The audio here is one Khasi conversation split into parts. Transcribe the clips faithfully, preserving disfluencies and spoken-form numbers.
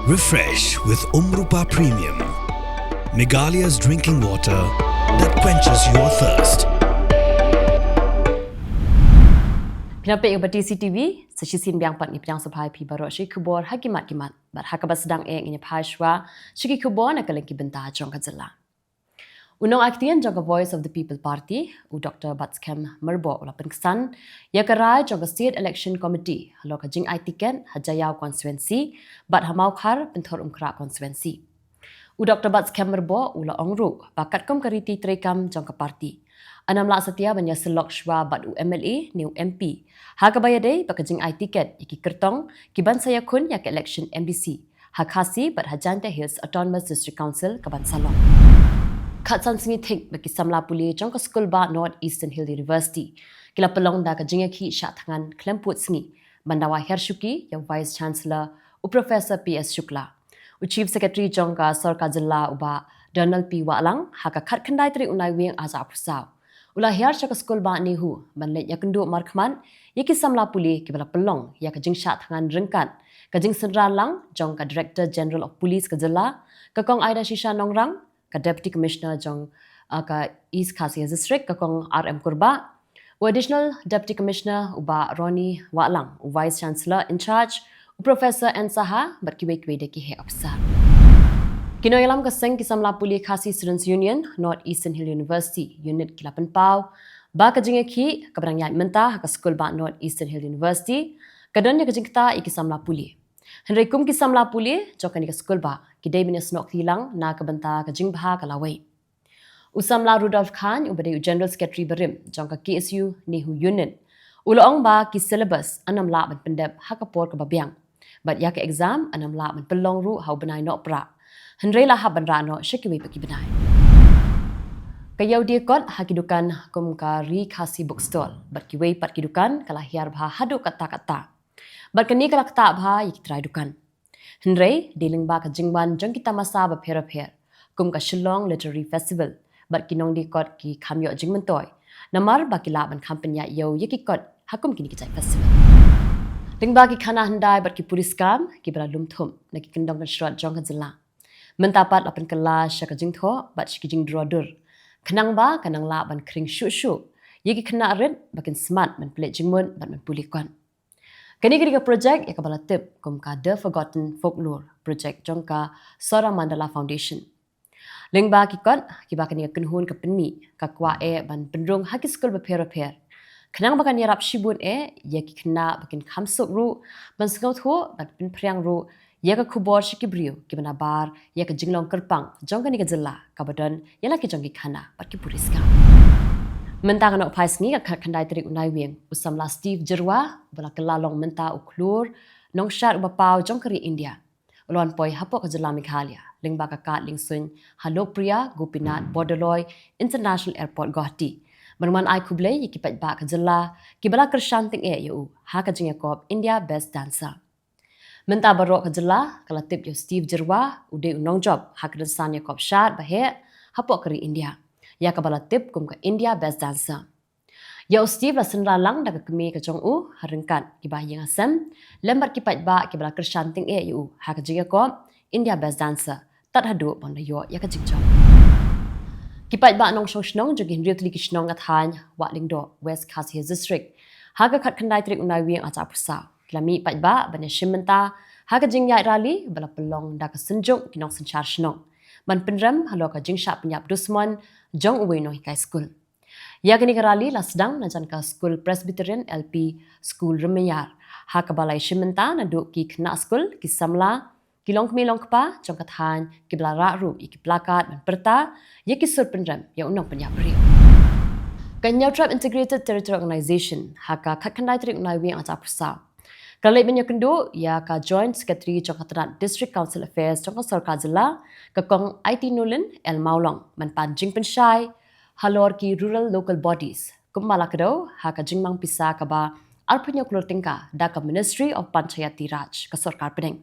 Refresh with Umrupa Premium, Meghalaya's drinking water that quenches your thirst. Phi nang peit ïa ka T C T V, sa shisien biang pat ngi pdiang sngewbha ïa phi baroh sha ki khubor ha ki mat ki mat. Bad ha kaba sdang eh ngin ïa phai shuwa sha ki khubor na ka liang ki bynta jong ka jylla. U nongaitien jong ka Voice of the People Party, u Doctor Batskhem Myrboh u la pynksan ïa ka rai jong ka State Election Committee halor ka jingai tiket ha Jaïaw constituency bad ha Mawkhar Pynthorumkhrah constituency. U Doctor Batskhem Myrboh u la ong ruh ba katkum ka riti treikam jong ka party, ynnym lah satia ban ïasyllok shuwa bad u M L A ne u M P ha kaba ïadei bad ka jingai tiket ïa ki kyrtong kiban sa ïakhun ïa ka election M D C ha Khasi bad ha Jaintia Hills Autonomous District Council kaban sa long. Khatsan sngi thik ba ki samla pule jong ka skulbah North Eastern Hill University ki la pynlong da ka jingïakhih shah thngan khlem pud sngi ban dawa hiar shuki ïa u Vice Chancellor, u Professor P S Shukla. U Chief Secretary jong ka sorkar jylla u Bah Donald P Wahlang ha ka khatkhyndai tarik u Naiwieng arhajar arphew saw u la hiar sha ka skulbah NEHU ban leit ïakynduh markhmat ïa ki samla pule kiba la pynlong ïa ka jingshah thngan ryngkat ka jingsynran lang jong ka Director General of Police ka jylla, ka Kong Ida Shisha Nongrang, ka Deputy Commissioner jong, ah, ka East Khasi Hills District, ka Kong R M Kurbah, u Additional Deputy Commissioner u Bah Ronnie Wahlang, u Vice Chancellor in charge u Professor N Saha bad kiwei kiwei de ki heh ophisar. Ki nongïalam ka seng ki samla pule Khasi Students Union, North Eastern Hill University Unit ki la pynpaw ba ka jingïakhih kaba dang ïaid mynta ha ka skulbah North Eastern Hill University ka don ïa ka jingktah ïa ki samla pule. Hynrei kum ki samla pule jong kane ka skulbah ki dei ban ïasnoh kti lang na ka bynta ka jingbha ka lawei. U samla Rudolf Khan uba dei u General Secretary barim jong ka K S U NEHU Unit u la ong ba ki syllabus ynnym lah ban pyndep ha ka por kaba biang bad ïa ka exam ynnym lah ban pynlong ruh ha u bnai Nohprah, hynrei la hap ban rah noh sha kiwei pat ki bnai. Ka ïawdiakot ha ki dukan kum ka Ri Khasi Bookstall bad kiwei pat ki dukan ka la hiar bha haduh katta katta. Bad kane ka la ktah bha ïa ki trai dukan. Hynrei dei lyngba ka jingwan jong ki tamasa bapher bapher kum ka Shillong Literary Festival bad ki nongdiakot ki kham ïoh jingmyntoi namar ba ki lah ban kham pynïaid ïew ïa ki kot ha kum kine ki jait festival. Lyngba ki khana hyndai bad ki puriskam kiba la lum thum na ki kyndong kynshrot jong ka jylla, mynta pat la pynkylla sha ka jingthoh bad sha ki jingdro dur khnang ba kan nang lah ban khring shuh shuh ïa ki khynnah rit ba kin smat ban pynleit jingmut bad ban pule kot. Kane ka dei ka projek ïa kaba la tip kum ka The Forgotten Folklore Project jong ka Sora Mandala Foundation. Lyngba ki kot kiba kane ka kynhun ka pynmih ka kwah eh ban pynrung ha ki skul bapher bapher khnang ba kan ïarap shibun eh ïa ki khynnah ba kin kham suk ruh ban sngewthuh bad pynphriang ruh ïa ka khubor sha ki briew kiba nabar ïa ka jinglong kyrpang jong kane ka jylla kaba don ïa la ki jong ki khana bad ki puriskam. Mynta ka nohphai sngi ka khatkhyndai tarik u Naiwieng, u samla Steve Jyrwa uba la kylla long mynta u khlur nongshad uba paw jong ka ri India u la wan poi hapoh ka jylla Meghalaya lyngba ka kad liengsuiñ ha Lokpriya Gopinath Bordoloi International Airport, Guwahati ban wan ai khublei ïa ki paidbah ka jylla kiba la kyrshan tyngeh ïa u ha ka jingïakob India Best Dancer. Mynta baroh ka jylla ka la tip ïa u Steve Jyrwa, u dei u nongjop ha ka rynsan ïakob shad ba heh hapoh ka ri India ïa kaba la tip kum ka India Best Dancer. Ïa u Steve la synran lang da ka kmie ka jong u ha ryngkat kiba ha ïing ha sem lem bad ki paidbah kiba la kyrshan tyngeh ïa u ha ka jingïakob India Best Dancer tad haduh ban da ïoh ïa ka jingjop. Ki paidbah nongshong shnong jong ki hynriew tylli ki shnong ka thaiñ Wahlyngdoh, West Khasi Hills District, ha ka khatkhyndai tarik u Naiwieng arhajar arphew saw ki la mih paidbah ban ïashim bynta ha ka jingïaid rally ba la pynlong da ka synjuk ki nongsynshar shnong ban pynrem halor ka jingshah pynïap dusmon jong uwei u nonghikai skul. Ïa kane ka rally la sdang na jan ka skul Presbyterian L P School Rymmiar ha kaba la ïashim bynta naduh ki khynnah skul, ki samla, ki longkmie longkpa jong ka thaiñ kiba la rah ruh ïa ki plakat ban pyrta ïa ki sur pynrem ïa u nongpynïap briew. Ka Hynñiewtrep Integrated Territorial Organization ha ka khatkhyndai tarik u Naiwieng arhajar arphew saw ka la leit ban ïakynduh ïa ka Joint Secretary jong ka tnat District Council Affairs jong ka sorkar jylla, ka Kong Aiti Nolin L Mawlong ban pan jingpynshai halor ki Rural Local Bodies kumba la kdew ha ka jingmang pisa kaba arphew hynñiew klur tyngka da ka Ministry of Panchayati Raj ka sorkar pdeng.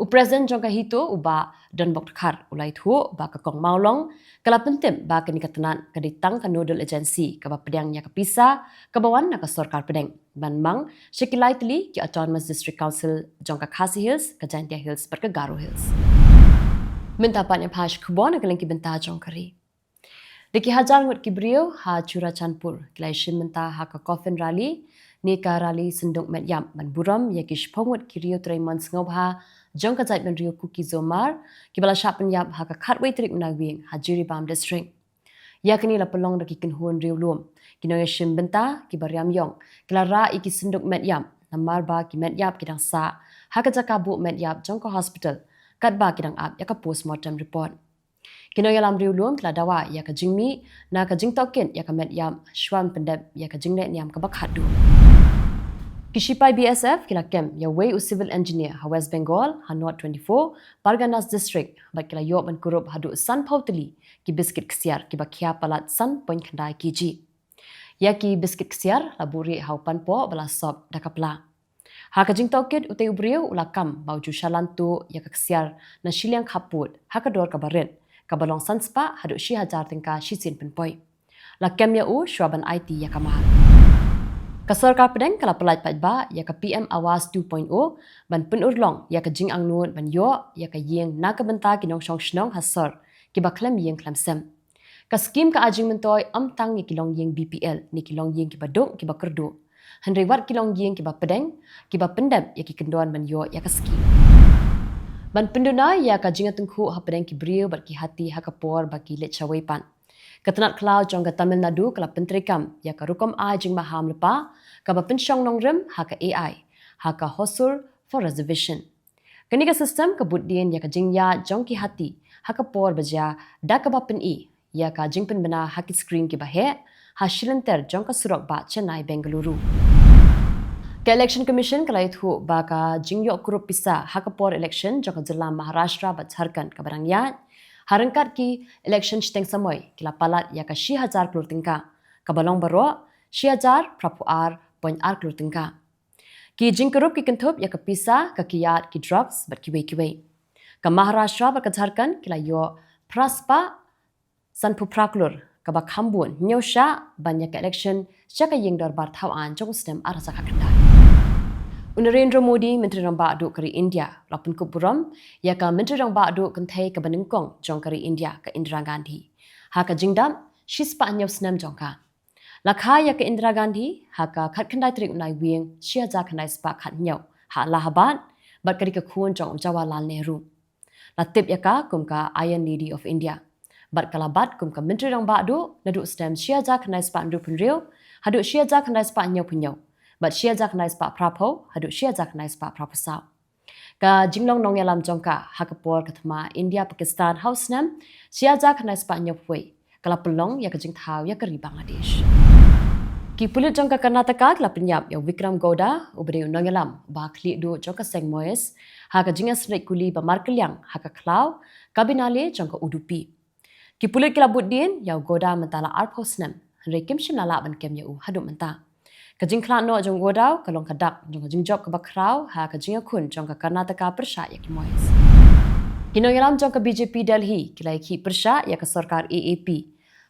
U President jong ka HITO, u Bah Donbok Dkhar, u la ïathuh ba ka Kong Mawlong ka la pyntip ba kane ka tnat ka dei tang ka nodal agency kaba pdiang ïa ka pisa kaba wan na ka sorkar pdeng ban mang sha ki lai tylli ki Autonomous District Council jong ka Khasi Hills, ka Jaintia Hills bad ka Garo Hills. Mynta pat ngin ïa peit khubor na ka liang ki bynta jong ka ri. Da ki hajar ngut ki briew ha Churachandpur ki la ïashim bynta ha ka coffin rally ne ka rally synduk met ïap ban burom ïa ki shiphew ngut ki riew trei mon sngewbha jong ka jaitbynriew Kuki-Zo Hmar kiba la shah pynïap ha ka khatwei tarik u Naiwieng ha Jiribam District. Ïa kane la pynlong da ki kynhun riewlum, ki nongïashim bynta kiba riamïong ki la rah ïa ki synduk met ïap namar ba ki met ïap ki dang sah ha ka jaka buh met ïap jong ka hospital katba ki dang ap ïa ka postmortem report. Ki nongïalam riewlum ki la dawa ïa ka jingmih na ka jingtohkit ïa ka met ïap shuwa ban pyndep ïa ka jingleh niam kaba khatduh. Ki shipai BSF ki la kem ïa uwei u civil engineer ha West Bengal ha North twenty-four Parganas District bad ki la ïoh ban kurup haduh sanphew tylli ki biskit ksiar kiba khia palat san point khyndai kg. Ïa ki biskit ksiar la buhrieh ha u panpoh ba la sop da ka pla. Ha ka jingtohkit, utei u briew u la kam ba u ju shalan tuh ïa ka ksiar na shiliang khappud ha ka dor kaba rit kaba long san spah haduh shi hajar tyngka shisien pynpoi. La kem ïa u shuwa ban aiti ïa ka mar. Ka sorkar pdeng ka la pyllait paidbah ïa ka PM Awas two point oh ban pynurlong ïa ka jingangnud ban ïoh ïa ka ïing na ka bynta ki nongshong shnong ha sor kiba khlem ïing khlem sem. Ka skim ka ai jingmyntoi ym tang ïa ki longïing BPL ne ki longïing kiba duk kiba kyrduh, hynrei wat ki longïing kiba pdeng kiba pyndep ïa ki kyndon ban ïoh ïa ka skim. Ban pynduna ïa ka jingïatyngkhuh hapdeng ki briew bad ki hati ha ka por ba ki leit shawei pat, ka tnat khlaw jong ka Tamil Nadu ka la pyntreikam ïa ka rukom ai jingmaham lypa kaba pynshong nongrim ha ka AI ha ka Hosur for Reservation. Kane ka system ka buddien ïa ka jingïaid jong ki hati ha ka por ba jia da kaba pyni ïa ka jingpynbna ha ki screen kiba heh ha shilynter jong ka surok bah Chennai Bengaluru. Ka Election Commission ka la ïathuh ba ka jingïoh kurup pisa ha ka por election jong ka jylla Maharashtra bad Jharkhand kaba dang ïaid ha ryngkat ki election shiteng samoi ki la palat ïa ka shi hajar klur tyngka, kaba long baroh shi hajar phraphew ar point ar klur tyngka. Ki jingkurup ki kynthup ïa ka pisa, ka kiad, ki drugs bad kiwei kiwei. Ka Maharashtra bad ka Jharkhand ki la ïoh phra spah sanphew phra klur, kaba kham bun hynñiew shah ban ïa ka election sha ka ïing dorbar thaw aiñ jong u snem ar hajar khatkhyndai. U Narendra Modi, Myntri Rangbah Duh ka ri India, la pynkup burom ïa ka Myntri Rangbah Duh kynthei kaba nyngkong jong ka ri India, ka Indira Gandhi, ha ka jingdap shi spah hynñiew snem jong ka. La kha ïa ka Indira Gandhi ha ka khatkhyndai tarik u Naiwieng shi hajar khyndai spah khathynñiew ha Allahabad bad ka dei ka khun jong u Jawaharlal Nehru. La tip ïa ka kum ka Iron Lady of India bad ka la bat kum ka Myntri Rangbah Duh naduh snem shi hajar khyndai spah hynriewphew hynriew haduh shi hajar khyndai spah hynñiewphew hynñiew bad shi hajar khyndai spah phraphew haduh shi hajar khyndai spah phraphew saw. Ka jinglong nongïalam jong ka ha ka por ka thma India Pakistan ha u snem shi hajar khyndai spah hynñiewphew wei ka la pynlong ïa ka jingthaw ïa ka ri Bangladesh. Ki pulit jong ka Karnataka ki la pynïap ïa u Vikram Gowda, uba dei u nongïalam ba khlieh duh jong ka seng Moyes, ha ka jingïasyreit kuli ba markylliang ha ka khlaw Kabinale jong ka Udupi. Ki pulit ki la buddien ïa u Gowda mynta la arphew snem, hynrei kim shym la lah ban kem ïa u haduh mynta. Ka jingkhlad noh jong u Gowda ka long ka dak jong ka jingjop kaba khraw ha ka jingïakhun jong ka Karnataka pyrshah ïa ki Moyes. Ki nongïalam jong ka BJP Delhi ki la ïakhih pyrshah ïa ka sorkar AAP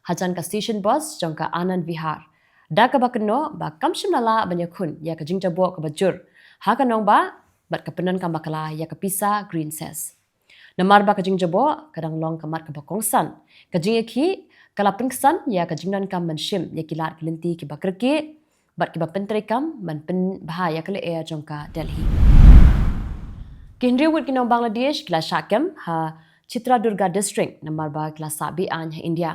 hajan ka station bus jong ka Anand Vihar, da kaba kynnoh ba kam shym la lah ban ïakhun ïa ka jingjaboh kaba jur ha ka nongbah bad ka pyndonkam bakla ïa ka pisa Green Cess. Namar ba ka jingjaboh ka dang long ka mat kaba kongsan, ka jingïakhih ka la pynksan ïa ka jingdonkam ban shim ïa ki lad ki lynti kiba kyrkieh bad kiba pyntreikam ban pynbha ïa ka lyer jong ka Delhi. Ki hynriew ngut ki nong Bangladesh ki la shah kem ha Chitradurga District namar ba ki la sah be-aiñ ha India.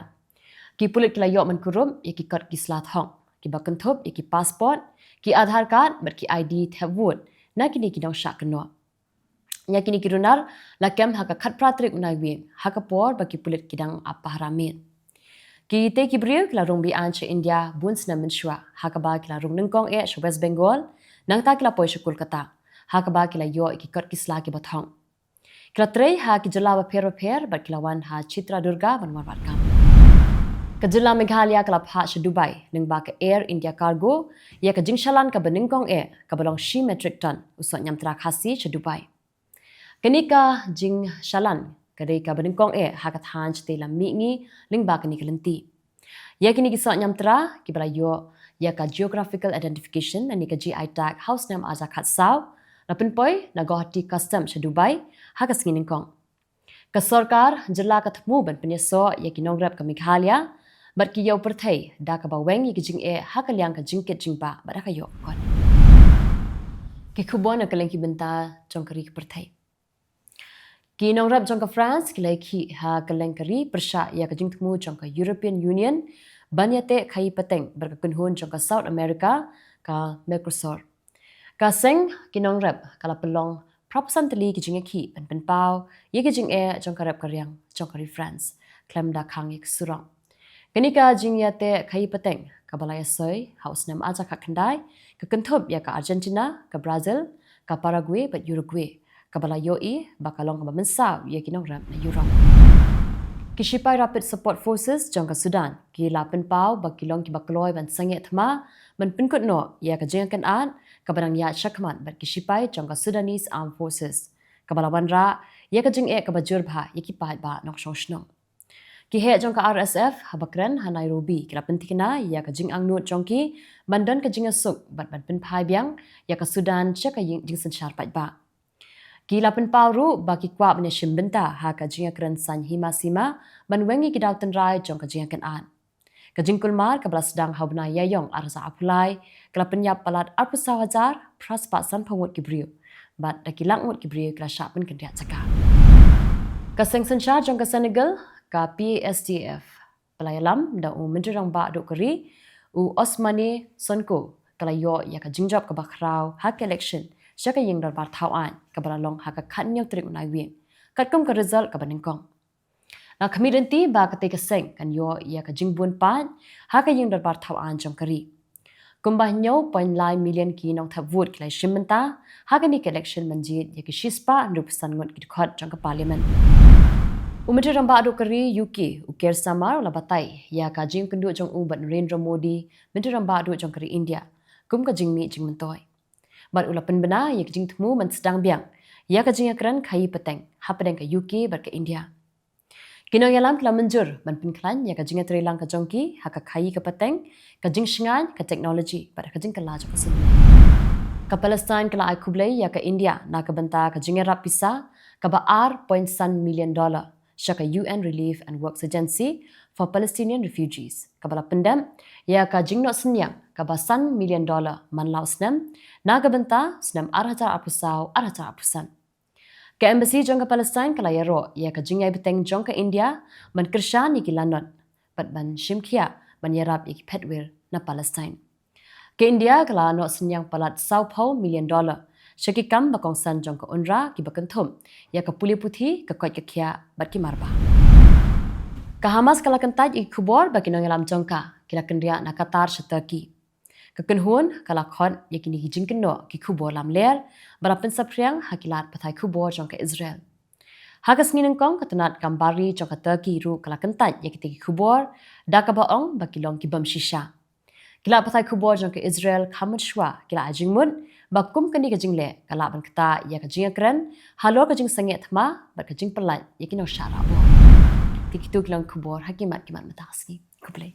Ki pulit ki la ïoh ban kurup ïa ki kot ki sla thong kiba kynthup ïa ki passport, ki Aadhaar card bad ki ID thep vote na kine ki nongshah kynnoh. Ïa kine ki runar la kem ha ka khatphra tarik u Naiwieng ha ka por ba ki pulit ki dang ap pahara miet. Kitei ki briew ki la rung be-aiñ sha India bun snem mynshuwa ha kaba ki la rung nyngkong eh sha West Bengal, nangta ki la poi sha Kolkata ha kaba ki la ïoh ïa ki kot ki sla kiba thong. Ki la trei ha ki jylla bapher bapher bad ki la wan ha Chitradurga ban wanrah kam. Ka jylla Meghalaya ka la phah sha Dubai lyngba ka Air India Cargo ïa ka jingshalan kaba nyngkong eh kaba long shi metric ton u soh ñiamtra Khasi sha Dubai. Kane ka jingshalan ka dei kaba nyngkong eh ha ka thaiñ shatei lam mihngi lyngba kane ka lynti. Ïa kine ki soh ñiamtra kiba la ïoh ïa ka geographical identification lane ka G I tag ha u snem arhajar khatsaw la pynpoi na Guwahati Customs sha Dubai ha ka sngi nyngkong. Ka sorkar jylla ka thmu ban pynïasoh ïa ki nongrep ka Meghalaya bad ki ïew pyrthei da kaba weng ïa ki jingeh ha ka liang ka jingkit jingbah bad ha ka ïoh ka kot. Ki khubor na kylleng ki bynta jong ka ri ka pyrthei. Ki nongrep jong ka France ki la ïakhih ha kylleng ka ri pyrshah ïa ka jingthmu jong ka European Union ban ïateh khaïi pateng bad ka kynhun jong ka South America ka Mercosur. Ka seng ki nongrep ka la pynlong phra phew san tylli ki jingïakhih ban pynpaw ïa ki jingeh jong ka rep ka riang jong ka ri France khlem da khang ïa ka surok. Kane ka jingïateh khaïi pateng kaba la ïasoi ha u snem arhajar khatkhyndai ka kynthup ïa ka Argentina, ka Brazil, ka Paraguay bad Uruguay, kaba la ïohi ba ka long kaba mynsaw ïa ki nongrep na Europe. Ki shipai Rapid Support Forces jong ka Sudan ki la pynpaw ba ki long kiba kloi ban sangeh thma ban pynkut noh ïa ka jingïakynad kaba dang ïaid shakhmat bad ki shipai jong ka Sudanese Armed Forces, kaba la wanrah ïa ka jingeh kaba jur bha ïa ki paidbah nongshong shnong. Ki heh jong ka R S F haba kren ha Nairobi ki la pynthikna ïa ka jingangnud jong ki ban don ka jingïasuk bad ban pynphai biang ïa ka Sudan sha ka ïing jingsynshar paidbah. Ki la pynpaw ruh ba ki kwah ban ïashim bynta ha ka jingïakren saiñ hima sima ban weng ïa ki daw tynrai jong ka jingïakynad. Ka jingkulmar kaba la sdang ha u bnai Ïaïong arhajar arphew lai ka la pynïap palat arphew saw hajar phra spah sanphew ngut ki briew bad da ki lak ngut ki briew ki la shah pynkynriah jaka. Ka seng synshar jong ka Senegal, ka P A S D F, ba la ïalam da u Myntri Rangbah duh ka ri, u Ousmane Sonko, ka la ïoh ïa ka jingjop kaba khraw ha ka election sha ka ïing dorbar thawaiñ kaba la long ha ka khathynñiew tarik u Naiwieng, katkum ka result kaba nyngkong. La khmih lynti ba katei ka seng kan ïoh ïa ka jingbun paid ha ka ïing dorbar thawaiñ jong ka ri. Kumba hynñiew point lai million ki nongthep vote ki la shim bynta ha kane ka election ban jied ïa ki shispah hynriewphew san ngut ki dkhot jong ka parliament. U Myntri Rangbah duh ka ri U K, u Keir Starmer, u la batai ïa ka jingïakynduh jong u bad Narendra Modi, Myntri Rangbah duh jong ka ri India, kum ka jingmih jingmyntoi. Bad u la pynbna ïa ka jingthmu ban sdang biang ïa ka jingïakren khaïi pateng hapdeng ka U K bad ka India. Ki nongïalam ki la mynjur ban pynkhlaiñ ïa ka jingïatreilang ka jong ki ha ka khaïi ka pateng, ka jingshngaiñ, ka technology bad ka jingkylla jong ka seng. Ka Palestine ka la ai khublei ïa ka India na ka bynta ka jingïarap pisa kaba ar point san million dollar sha ka U N Relief and Works Agency for Palestinian Refugees, kaba la pyndep ïa ka jingnoh synñiang kaba san million dollar man la u snem na ka bynta snem arhajar arphew saw arhajar arphew san. Ka embassy jong ka Palestine ka la ïaroh ïa ka jingïaibteng jong ka India ban kyrshan ïa ki lanot bad ban shim khia ban ïarap ïa ki phetwir na Palestine. Ka India ka la noh synñiang palat sawphew million dollar sha ki kam ba kongsan jong ka UNRWA kiba kynthup ïa ka pule puthi, ka koit ka khiah bad ki marbah. Ka Hamas ka la kyntait ïa ki khubor ba ki nongïalam jong ka ki la kynriah na Qatar sha Turkey. Ka kynhun ka la khot ïa kine ki jingkynnoh ki khubor lamler ba la pynsaphriang ha ki lad pathai khubor jong ka Israel. Ha ka sngi nyngkong ka tnat kam bar ri jong ka Turkey ruh ka la kyntait ïa kitei ki khubor da kaba ong ba ki long ki bym shisha. Ki lad pathai khubor jong ka Israel kham mynshuwa ki la ai jingmut ba kum kane ka jingleh ka lah ban ktah ïa ka jingïakren halor ka jingsangeh thma bad ka jingpyllait ïa ki nongshah rah bor. Te kito ki long khubor ha ki mat ki mat mynta ka sngi. Khublei.